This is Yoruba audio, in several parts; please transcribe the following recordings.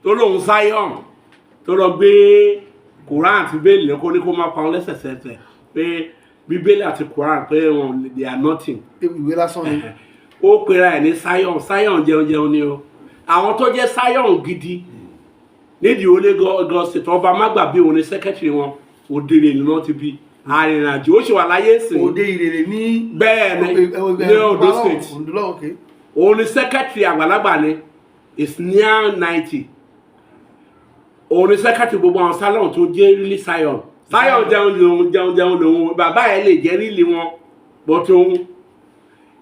Tó lóun Zion, tó lọ gbé Quran àti Bíbélì, kó ní kó máa pa wọn lẹ́sẹ̀sẹ̀sẹ̀ pé Bíbélì àti Quran, pé wọn, they are nothing. Ìwé lásán ni. Ó pera ẹ̀ ní Zion. Zion jẹun jẹun ni o. Àwọn tó jẹ́ Zion gidi nídìí olé gọ́ọ̀sì tó ọba má gbàgbé, òun ní secretary wọn. Òdèrè ni wọ́n ti bí arìnrìnàjò, ó sì wà láyé sìn. Òde Ìrèlè ní? Bẹ́ẹ̀ ni, ní Ondo State. Ondo lọ́wọ́, ok. Òun ni secretary, àgbàlagbà ni, is near 90. Òun ni secretary gbogbo àwọn Zion tó jẹ́ really Zion. Zion jẹun lòun, jẹun jẹun lòun, bàbá ẹ̀ lè jẹ́ really wọn, but òun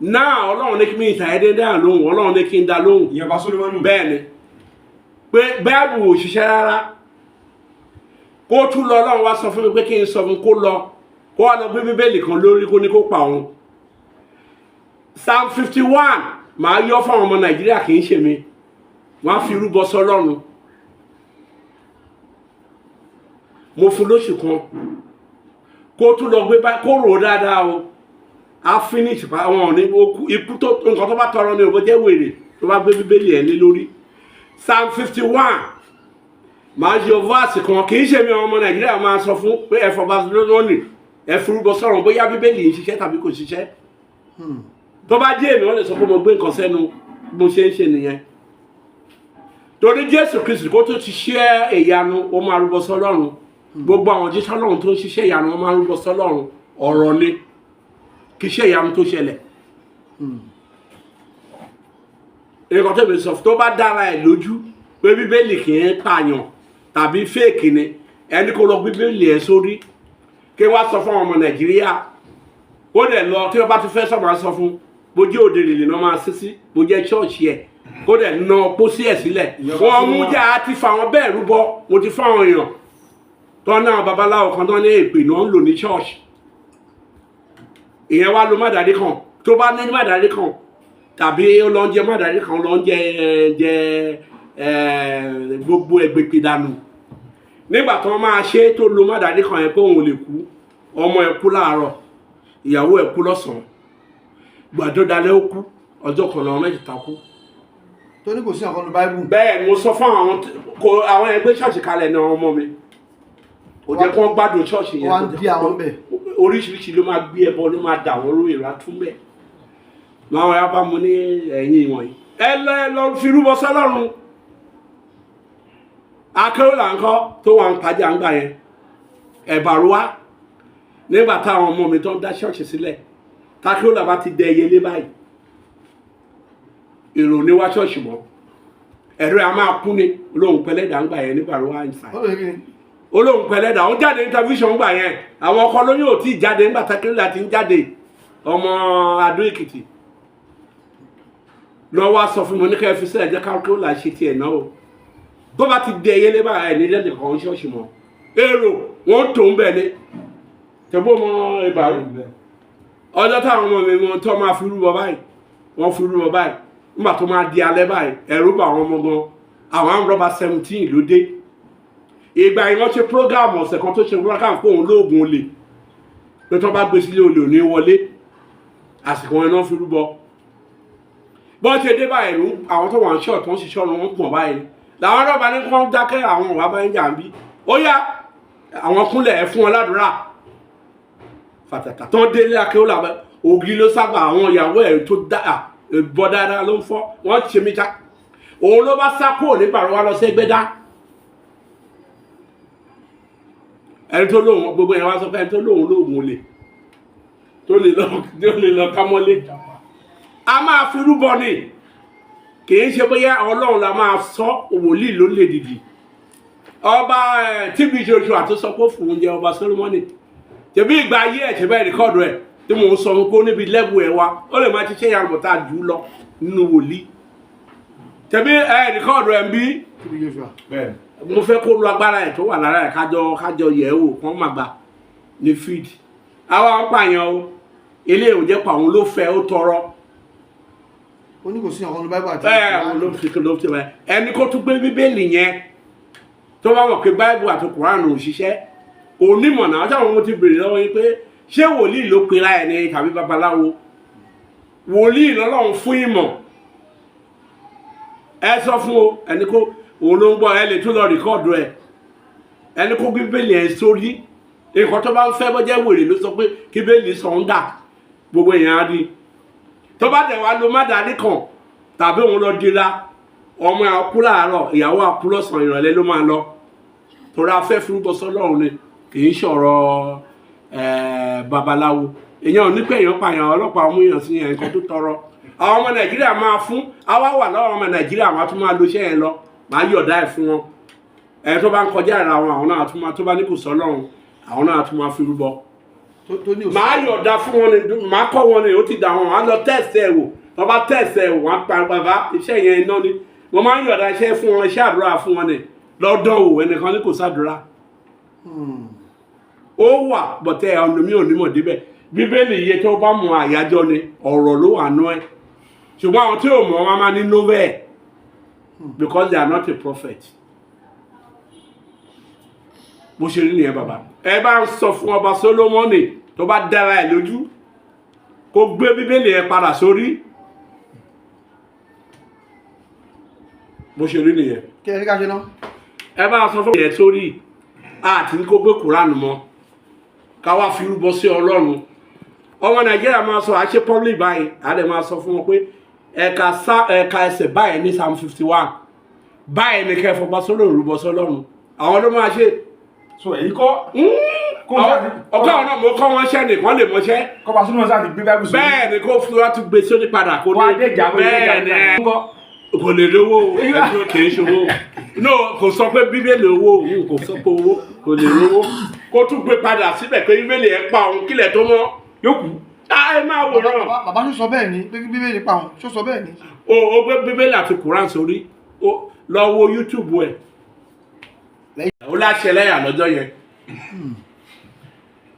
náà, Ọlọ́run ní kí mi ìtàyẹ́dẹ́ dáhùn lóhùn, Ọlọ́run ní kí n dá lóhùn. Ìyẹn bá Solomoni. Bẹ́ẹ̀ ni, pé bẹ́ẹ̀bù ò ṣiṣẹ́ rárá, kó tún lọ. Ọlọ́run wá sọ fún mi pé kí n sọ fún kó lọ, kó wá lọ gbé Bíbélì kan lórí, kó ní kó pa òun. Psalm 51 màá yọ fún àwọn ọmọ Nàìjíríà, kì í ṣe mi. Wọ́n á fi rúbọ sọ́lọ́run. Mo fún lóṣù kan kó tún lọ gbé bá, kó rò ó dáadáa o. Á finish pa àwọn ò ní ikú tó nǹkan tó bá tọrọ ní òbó jẹ́ wèrè tó bá gbé Bíbélì ẹ̀ lé lórí. Psalm 51, màá yọ verse kan. Kì í ṣe mi, àwọn ọmọ Nàìjíríà máa sọ fún pé ẹ fọba lónìí, ẹ forúbọ sọ̀rọ̀, bóyá Bíbélì yìí ṣiṣẹ́ tàbí kò ṣiṣẹ́. Tó bá jẹ́ èmi, wọ́n lè sọ pé mo gbé nǹkan sẹ́nu. Bí mo ṣe ń ṣe nìyẹn, torí Jésù Kristi, kó tó ti ṣe ìyanu, ó máa rúbọ sọ́lọ́run. Gbogbo àwọn jíṣẹ́ Ọlọ́run tó ń ṣiṣẹ́ ìyanu, wọ́n máa rúbọ sọ́lọ́run. Ọ̀rọ̀ ni, kì í ṣe ìyanu tó ṣẹlẹ̀. Nǹkan tó mi sọ, tó bá dára ẹ̀ lójú pé Bíbélì kì í pààyàn tàbí fake ni, ẹni kó lọ Bíbélì ẹ̀ sórí, kí wọ́n sọ fún àwọn ọmọ Nàìjíríà. Ó dẹ̀ lọ, tí wọ́n bá ti fẹ́ sọ̀rọ̀, sọ fún bó jẹ́ òde rèlè náà máa sí sí, bó jẹ́ ṣọ́ọ̀ṣì ẹ̀, kó dẹ̀ na pósí ẹ̀ sílẹ̀. Wọ́n mú jà á ti fa àwọn bẹ́ẹ̀ rúbọ. Mo ti fún àwọn èèyàn tó náà, babaláwo kan tó ní èpè náà ń lò ní ṣọ́ọ̀ṣì. Ìyẹn wá lo mádàrí kan, tó bá ní mádàrí kan tàbí ó lọ ń jẹ mádàrí kan, lọ ń jẹ jẹ gbogbo ẹgbẹ̀pẹ̀ dànù. Nígbà tó máa ṣe, tó lo mádàrí kan yẹn pé òun ò lè kú, ọmọ ẹ̀ kú láàárọ̀, ìyàwó ẹ̀ kú lọ́sàn-án, gbàdó dalẹ́ ó kú. Ọjọ́ kan lọ́wọ́ mẹ́tẹ̀ẹ̀ta kú. Tó ní kò sí ọ̀kan ní Báíbù. Bẹ́ẹ̀ mo sọ fún àwọn kò àwọn ẹgbẹ́ ṣọ́ọ̀ṣì kalẹ̀ ní àwọn ọmọ mi, kò jẹ́ kó gbádùn ṣọ́ọ̀ṣì yẹn. Wọ́n á ń dí àwọn bẹ̀. Oríṣiríṣi ló máa gbé ẹbọ, ló máa dà wọ́n lórí ìrà tún bẹ́ẹ̀ láwọn ya bá mu ní ẹ̀yìn wọ̀nyí. Ẹ lọ, ẹ lọ fi rúbọ sọ́lọ́run. Akérò là ń kọ́ tó wà ń pàjá ń gbà yẹn ẹ̀bàrúwá. Nígbà táwọn ọmọ mi tó ń dá ṣọ́ọ̀ṣì sílẹ̀, takérò bá ti dẹ ẹyẹlé báyìí, èrò ní wá ṣọ́ọ̀ṣì mọ́, ẹ̀rọ a máa kú ni. Olóhùn pẹlẹ́dà ń gbà yẹn nígbàrúwá ìsàn. Ó lè kí ni? Olóhùn pẹlẹ́dà, ó jáde ní tẹlifíṣàn gbà yẹn. Àwọn ọkọ lóyún ò tí ì jáde nígbà takérò ti ń jáde. Ọmọ Adó Èkìtì lọ wá sọ fún mi ní ká ẹ fi sílẹ̀, jẹ́ ká là ṣe tiẹ̀ náà o. Tó bá ti dẹ ẹyẹlé báyìí, ẹ̀ ní lẹ́nu kan ṣọ́ọ̀ṣì mọ́, èrò wọ́n tó ń bẹ̀ ni tẹ̀bó mọ́ ìbàrú. Ọjọ́ táwọn ọmọ mi mọ tó máa fi rúbọ báyìí, wọ́n fi rúbọ báyìí. Nígbà tó máa di alẹ́ báyìí, ẹ̀rù bà àwọn ọmọ gan. Àwọn armed 17 ló dé. Ìgbà yìí wọ́n ṣe program ọ̀sẹ̀ kan, tó ṣe program fún òun lóògùn olè, pé tó bá gbé sílé, olè ò ní wọlé. Àsìkò wọn náà fi rúbọ. Bọ́n ṣe dé báyìí, ẹ̀rù àwọn tó wà ń ṣọ́ọ̀tù, wọ́n ṣiṣọ́ wọn pọ̀ báyìí. Làwọn ọlọ́ba ní kí wọ́n dákẹ́, àwọn òwà bá ń jà ń bí. Ó yá, àwọn kúnlẹ̀, ẹ̀ fún wọn ládùúrà fàtàtà tó ń délé akéwò làwọn ògiri ló sábà. Àwọn ìyàwó ẹ̀ tó dá bọ́ dáadáa ló ń fọ́ wọ́n ṣe mí ta. Òun ló bá sá kúrò nígbà wá lọ sí Ẹgbẹ́dá. Ẹni tó lóun gbogbo yẹn wá sọ pé ẹni tó lóun lóògùn olè tó lè lọ kámọ́lé, a máa fi rúbọ ni. Kì í ṣe bóyá Ọlọ́run la máa sọ, wòlíì ló lè dìdì. Ọba TB Joshua tó sọ pé ó fún oúnjẹ ọba Solomoni, tẹ̀bí ìgbà ayé ẹ̀ ṣe bẹ́ẹ̀ record ẹ̀ tí mò ń sọ fún pé ó níbi level ẹ̀ wa, ó lè máa ṣiṣẹ́ ìyanu bọ̀tá jù ú lọ nínú wòlíì. Tẹ̀bí ẹ̀ record ẹ̀ ń bí. TB Joshua. Bẹ́ẹ̀. Mo fẹ́ kó lu agbára ẹ̀ tó wà lára ẹ̀, kájọ yẹ̀ ẹ́ wò, kán má gbà ní feed. Àwa ń pààyàn o, ilé ìwò pa òun ló fẹ́, ó tọrọ. Ó ní kò sí ọ̀kan ní Báíbù àti Bẹ́ẹ̀, òun ló fi ló fi bẹ́ẹ̀. Ẹni kó tún gbé Bíbélì yẹn, tó bá mọ̀ pé Báíbù àti Kùránì ò ṣiṣẹ́, onímọ̀ náà táwọn ọmọ ti béèrè lọ́wọ́ yín pé ṣé wòlíì ló pera ẹ̀ ní tàbí babaláwo? Wòlíì lọ́lọ́run fún ìmọ̀. Ẹ sọ fún o, ẹni kó Òun ló ń gbọ́. Ẹ lè tún lọ record ẹ. Ẹni kó bíbélì ẹ sórí, nǹkan tó bá ń fẹ́, bọ́jẹ́ wèrè ló sọ pé kí bíbélì sọ ń dà, gbogbo èèyàn á rí. Tó bá dẹ̀ wá lo má dání kan tàbí òun lọ dira, ọmọ akú láàárọ̀, ìyàwó akú lọ́sàn-án, ìrọ̀lẹ́ ló máa lọ, torí afẹ́ forúbọ sọ́lọ́run ni, kì í ṣọ̀rọ̀ babaláwo. Èèyàn ò ní pé èèyàn pààyàn, ọlọ́pàá mú èèyàn sí yẹn. Nǹkan tó tọrọ àwọn ọmọ Nàìjíríà máa fún àwa wà lọ́wọ́ ọmọ Nàìjíríà, máa tún máa lo iṣẹ́ yẹn lọ, máa yọ̀dá ẹ̀ fún wọn. Ẹ̀ tó bá ń kọjá ìra wọn, àwọn náà tún máa, tó bá ní kò sọ́lọ́run, àwọn náà tún máa fi rúbọ. Tó ní òsì. Màá yọ̀dá fún wọn ni, màá kọ́ wọn ni, ó ti dà wọn, á lọ test ẹ̀ wò. Tó bá test ẹ̀ wò, wọ́n á pa bàbá iṣẹ́ yẹn iná ni. Mo máa ń yọ̀dá iṣẹ́ fún wọn, iṣẹ́ àdúrà fún wọn ni lọ́dọ̀ wò. Ẹnìkan ní kò sàdúrà, ó wà bọ̀tẹ́ ọ̀nà mi ò ní mọ̀ débẹ̀. Bíbélì iye tó bá mọ àyájọ́ ni ọ̀rọ̀ ló wà nú ẹ̀, ṣùgbọ́n àwọn tí ò mọ̀ wọn máa ní novel because they are not a prophet. Bó ṣe rí nìyẹn. Bàbá, ẹ bá ń sọ fún ọba Solomoni, tó bá dára ẹ lójú, kó gbé bíbélì ẹ padà sórí. Bó ṣe rí nìyẹn. Kí ẹ ní ká ṣe náà? Ẹ bá sọ fún yẹn sórí àti ní kó gbé Kúránù mọ́, ká wá fi rúbọ sí Ọlọ́run. Ọmọ Nàìjíríà máa sọ àṣẹ public báyìí, á dẹ̀ máa sọ fún wọn pé ẹ̀ka sá ẹ̀ka ẹsẹ̀ báyìí ní Psalm 51 báyìí ní kẹ́ fọba sọ́lọ́run, rúbọ sọ́lọ́run. Àwọn ló máa ṣe. So èyí kọ́ kó Ọkọ àwọn náà, mo kọ́ wọn ṣẹ́ nìkan lè mọṣẹ́. Kọ́ba sínú wọn sáà ti gbé báíbù sórí. Bẹ́ẹ̀ ni, kó fi wá tún gbé sórí padà kó Wọ́n á dé ìjà bó ṣe bẹ́ẹ̀ dé ìjà ni. ńkọ́? Kò lè lówó ẹjọ́, kì í ṣòwò. No, kò sọ pé bíbélì owó òun, kò sọ pé owó, kò lè lówó. Kó tún gbé padà síbẹ̀ pé bíbélì ẹ̀ pa òun kílẹ̀ tó mọ́. Yóò kú. Á ẹ máa wòran. Bàbá tó sọ bẹ́ẹ̀ ni pé kí bíbélì pa òun, tó sọ bẹ́ẹ̀ ni? O gbé bíbélì àti Quran sórí, o lọ wo YouTube ẹ̀. Ó láṣẹ lẹ́yà lọ́jọ́ yẹn.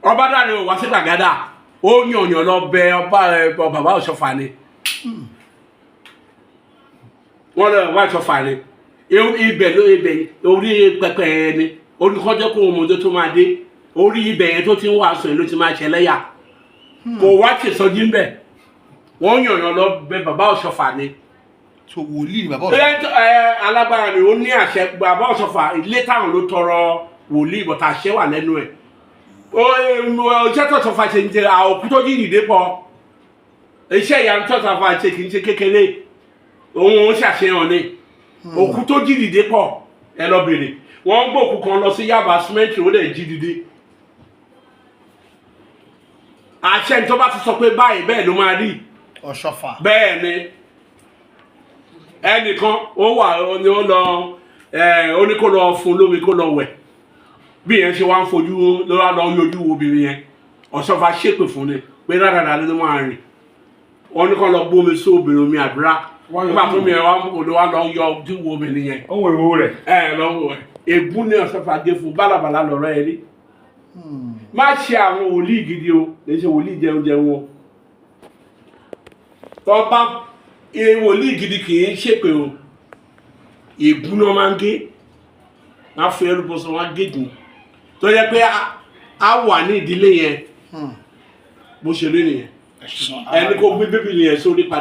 Ọba dáre ò wá sí gbàgádà, ó yànyàn lọ bẹ ọba ẹ bàbá Ọ̀ṣọ́fà ni. Wọ́n lọ bàbá Ọ̀ṣọ́fà ni. Ibẹ̀ ló ibẹ̀ orí pẹpẹ yẹn ni olùkọ́jọ́ kó o mọ̀jọ́ tó máa dé orí ibẹ̀ yẹn tó ti ń wàásù yẹn ló ti máa ṣẹlẹ́yà. Kò wá ṣèṣọjí ńbẹ̀, wọ́n yànyàn lọ bẹ bàbá Ọ̀ṣọ́fà ni. So wòlíì ni bàbá ọ̀sán? Ẹ alágbára ni, ó ní àṣẹ. Bàbá Ọ̀ṣọ́fà ilé táwọn ló tọrọ wòlíì bọ̀tà, àṣẹ wà lẹ́nu ẹ̀. Ó iṣẹ́ tó Ọ̀ṣọ́fà ṣe ń jẹ àòkú tó jí ìdìde pọ̀. Iṣẹ́ ìyanu tó Ọ̀ṣọ́fà ṣe kì í ṣe kékeré, òun ò ṣàṣeyàn ni. Òkú tó jí dìde pọ̀, ẹ lọ bèrè. Wọ́n ń gbòkú kan lọ sí Yaba cement, ó lè jí dìde. Àṣẹ tó bá ti sọ pé báyìí bẹ́ẹ̀ ló máa rí. Ọ̀ṣọ́fà. Bẹ́ẹ̀ ni. Ẹnìkan ó wà, ó ní ó lọ ẹ, ó ní kó lọ fún lómi kó lọ wẹ̀. Bí yẹn ṣe wá ń fojú ló wá lọ yọjú wo obìnrin yẹn, Ọ̀ṣọ́fà ṣépè fún ni pé rádaràda ló máa rìn. Wọ́n ní kó lọ gbómi sí obìnrin, omi àdúrà. Wọ́n yọ Nígbà tó mi ẹ̀ wá ló wá lọ yọ ojú wo obìnrin yẹn. Ó ń wo ìwo rẹ̀. Ẹ lọ́wọ́ ẹ, ègún ní Ọ̀ṣọ́fà gé fún bálabàlà lọ́rọ̀ ẹ rí. Má ṣe àwọn wòlíì gidi o, lè ṣe wòlíì jẹun jẹun o. Tọ́ba wòlíì gidi kì í ṣèpè o, ègún náà máa ń gé, máa fi ẹrú bọ́sọ̀ wọn gégùn tó yẹ pé á wà ní ìdílé yẹn. Bó ṣe rí nìyẹn. Ẹni kó gbé bíbélì yẹn sórí padà.